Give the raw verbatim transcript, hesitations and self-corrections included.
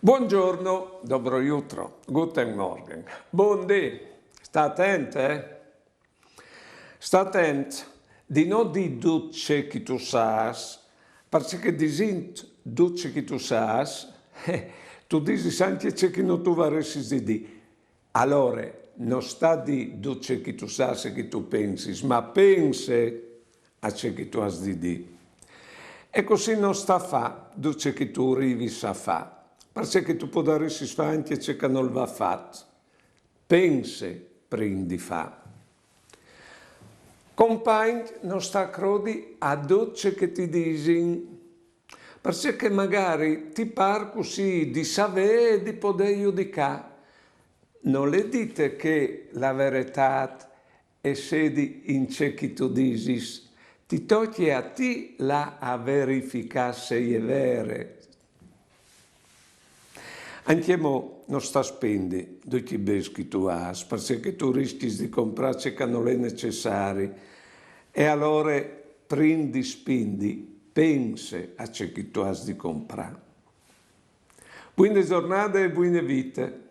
Buongiorno, dobro jutro, guten Morgen. Bundì, sta atent, eh? Sta atent di no dî dut ce che tu sâs, parcè che disint dut ce che tu sâs, eh, tu disis ancje ce che no tu varessis di dî. Alore, no sta dî dut ce che tu sâs e che tu pensis, ma pense a ce che tu âs di dî. E cussì no sta fâ dut ce che tu rivis a fâ, parcè che tu podaressis fâ ancje ce che nol va fat. Pense prin di fâ. Compagn, no sta crodi a dut ce che ti disin, parcè che magari ti pâr cussì di savê e di podê judicâ. Nol è dit che la veretât e sedi in ce che tu disis, ti tocje a ti lâ a verificâ se e je vere. Ancjemò no sta spindi ducj i bêçs che tu âs, parcè che tu riscjis di comprâ ce che nol è necessari. E alore, prin di spindi, pense a ce che tu âs di comprâ. Buine zornade e buine vite.